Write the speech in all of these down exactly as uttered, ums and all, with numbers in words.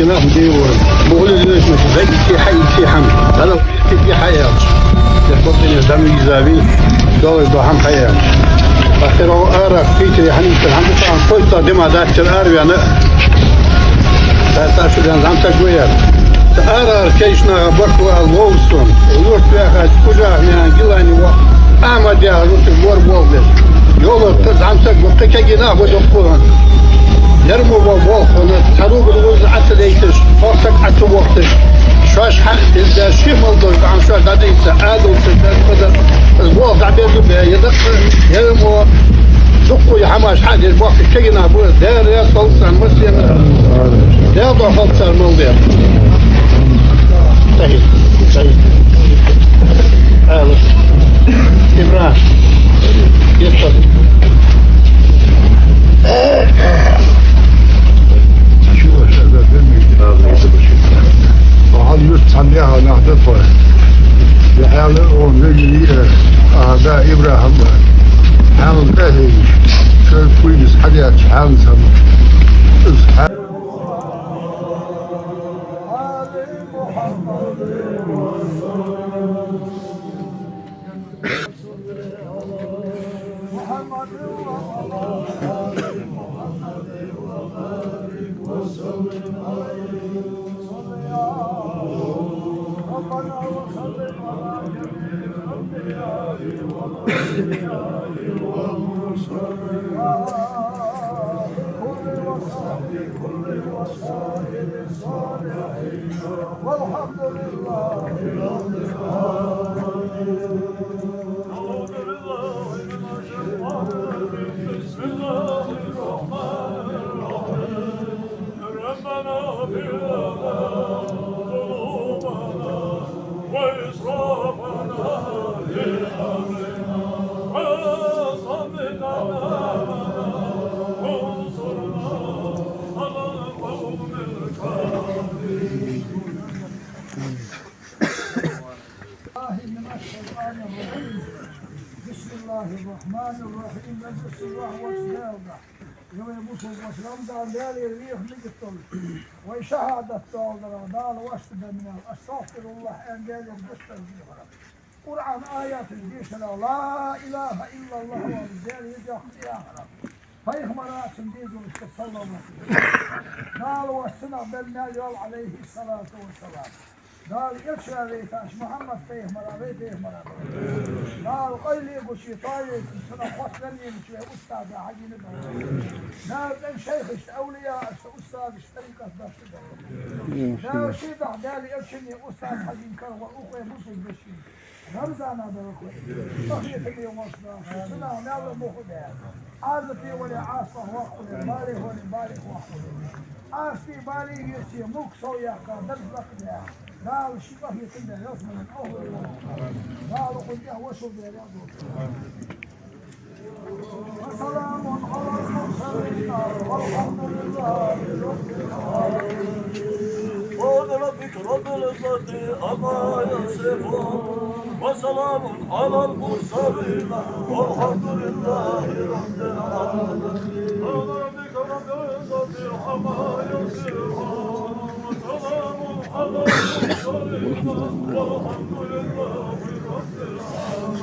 Нах дийвора. Бухлиз лечмас, зайти хьаийти хьама. Дала ти хьаяч. Я бакъине дам изави. Дола до хьам хьаяч. Ахира ара фитри хьанитар хьам сан кой та дима даттар арвяна. Та са шу дан зам са гуяр. Са ара кешна баква ловсун. Лур пяхас кужа мян гилани ва. Ахмад я русик бор болбе. Йола та зам са гу кекегина бу доккун. Ярмо ва болхуна, цару гур уз аца дейташ, хосак аца вохташ. Шоаш хьа, изда ши мал дой, ам шоаш дадийца, адалца, дадпада, из бо дабезу бе, я дакъа, ярмо, дуккуй хьамаш хьа, деш бохка кегина бу, дер я солсан, маслена, дер до халцар мал дер. Тахи, тахи. Ала. Ибра. Естер. Хьал юрт цхьан яха нах да тхо. Я хьала он вегили, а, да, ИбрахӀим. Хьал тӀехье. Шоай куйнис хьадяч хьал сам. Из хьа- محمد وعلى آل محمد وبارك وسلم عليه. صل يا ربنا وسلم على جميع الأنبياء والأولياء والمرسلين وآل كل وصحبه كل وسائر الصالحين. والحمد لله رب العالمين. أعوذ بالله من الشيطان الرجيم. بسم الله الرحمن الرحيم. ربنا اغفر لنا ذنوبنا وإسرافنا في أمرنا وثبت أقدامنا وانصرنا على القوم الكافرين. بالله من الشيطان الرجيم. بسم الله الرحمن الرحيم. Нагахь сийлахь волча Даьлага, я вай бусалба ваша, Рамазан Даьлера веха мегаш долаш, вай шахӀадат доаладара Дала вешта бен мел, астагӀфируллахӀ аьнна Даьлера гешт дешара. Къуръан аяташ дешара, ла илахӀа иллаллахӀ оалаш Даьла йоах яхара. Пайхамара цун дезалашка саллаллахӀу. Дала вешта цунах бен мел йола, Ӏалайхи ссалату вассалам. Дала элча вайташ Мухьаммад пайхамара вай пайхамара. Дала къайле гучи тоавейташ цунах хоттавенна вай устаза хьагина да. Дала цӀен шайхашта, авлияашта, устазашта тӀарикъат башта да. Дала ший дахь Дала элчане устаз хьагина каргӀа ухе бусалба деши. Рамзана дар вай. Ахиятаме вошна, цунах мел муху бе. Ӏазапе вале Ӏазапах ваккхале, бале вале балех ваккхале. Ӏазапе бале веце, мулк сов яккха, дарж лакхбе. Дала ший къахетам бе, ялсмален къахьоре. Дала кхунтӀехь вошал бе, рядо. وسلام على المرسلين والحمد لله رب العالمين. سبحان ربك رب العزة عما يصفون وسلام على المرسلين والحمد لله رب العالمين. سبحان ربك رب العزة عما يصفون وسلام على المرسلين والحمد لله رب العالمين.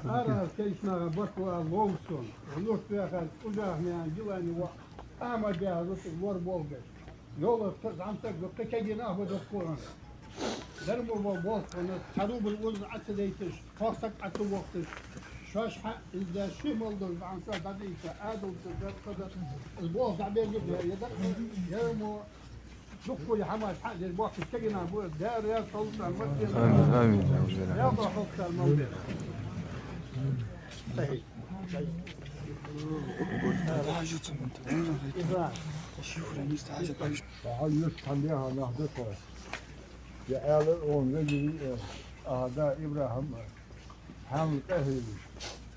Ара кайшнага баква ловсун, лурт вехар, ужах мян гилани ва, Ахмад яхар русик лор болгаш. Йола та зам са гу кегина ахба доккхун. Дарма ва болхана, цару бул уз аца дейташ, хосак аца вохташ. Шоаш хьа, изда ши мал дой, баам шоаш дадийца, адалца, дакъада, из болх дабезу бе, я дакъа, я мо, дуккуй хьамаш хьа, деш бохкаш кегина бу, дер я солтан, маттен. Амин, амин, амин. Я бо халкъ мал дер. Хьажа цун. Ибра. Хьажа цун, я нах да тхо. Я аьлар он вегири, э, а, да, ИбрахӀим, э, хьанна тӀехье виш,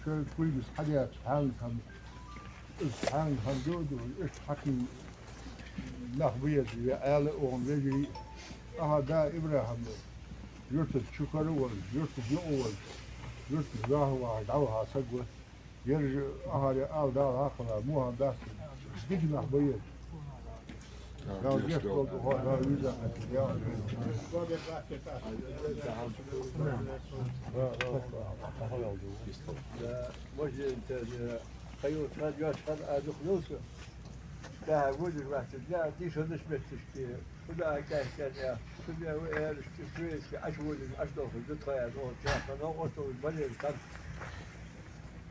шоай куйгас хьадеача, хьанна хьанна. Из хьанга хӀама ду а ду, иштта хьаким нах ба еза, ве аьла оаха вежарий, ахьа да ИбрахӀим, юртаца чу кара волаш, юртаца юкъе волаш, юртаца ваха-ваха дӀаваха саг ва. Ераш ахьаре ала Дала хьакхала, муха дац, дика нах ба еза. Дала гешт долда оаха, Дала веза хьа, Дала веза. Вожденца, хайо, цхьан йош хана а дукха йолча. ДӀахо водаш вац, дӀа дийшадеш метташке, худа а каьхкаьн а, худа а вай аьлча, цуэцке, Ӏаш водаш, Ӏаш долхаш да тхо аьнна, оаха чакхана, оаха оццалаш бале а хана.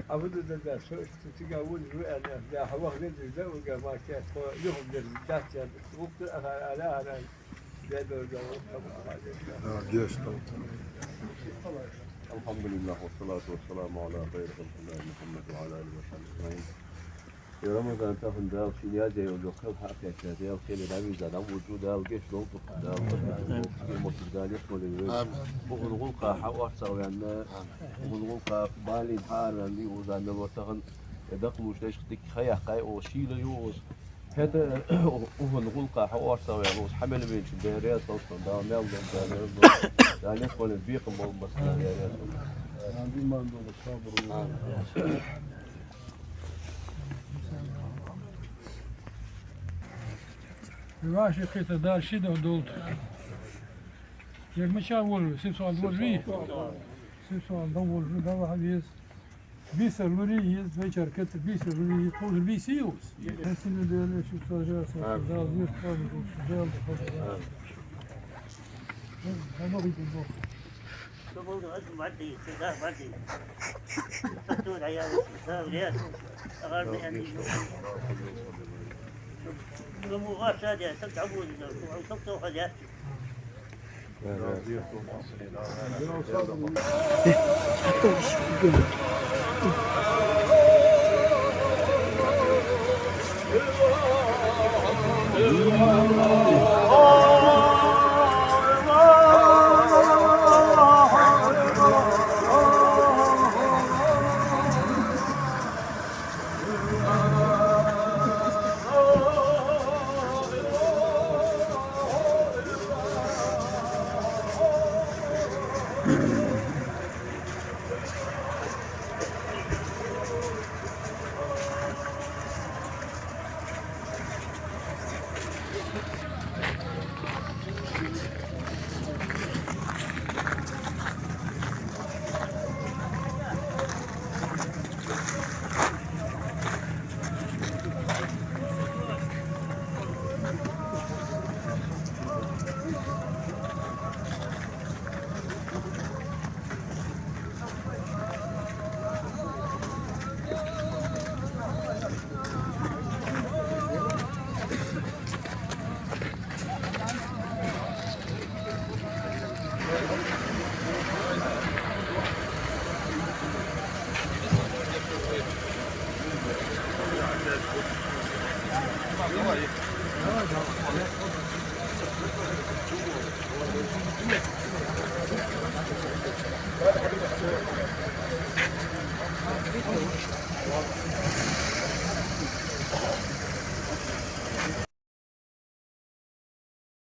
Ӏа худа да баьс, со иштта цига водаш ва аьнна, дӀахо ваха везаш да, уга ма кхет, тхо юхам дерг дац аьнна, гӀулакх дар ахар ала, ахар ала. الحمد لله والصلاة والسلام على خير خلق الله محمد وعلى آله وصحبه أجمعين. Ер Рамазан тахан Дала шийна яздаь йола кхел хьакхаьча, Дала кхеле дӀавийрза, дӀаводаш, Дала гешт долда, Дала гешт долда, Дала гешт долда. Амин. Укхун гӀулакха хьа орцагӀа ваьнна, укхун гӀулакха балийна хьаараваьнна, укхаза мел вар тахан, э, дакъа луш дайшка дика ха яьккхай, оаха шийла ю оаха. ХӀаьта укхун гӀулакха хьа орцагӀа ваьнна, хьа мел веначун Даьла раьза хилва шоана, Дала маьл долда, Дала раьза долда, Дала лечкъоне бекхам болба массанена, Даьла раьза долда. Амин. Ваше кхета Дала ший духьа долда. Ер мича волаш ва, сибсагӀа волаш вий? СибсагӀа дӀаволаш ва, Дала хьавеза. Бийса лури из, вечер кета бийса лури из, кхуза бийса юс. Хасина Дала, шу сажа, са Дала, зир кхуза, Дала, Дала. Дала, Дала. Тоболду аз бадди, суда бадди. Сатур аял, савлия. Агар не ани. Гуму гаса де, сак дабу де, сак то хада.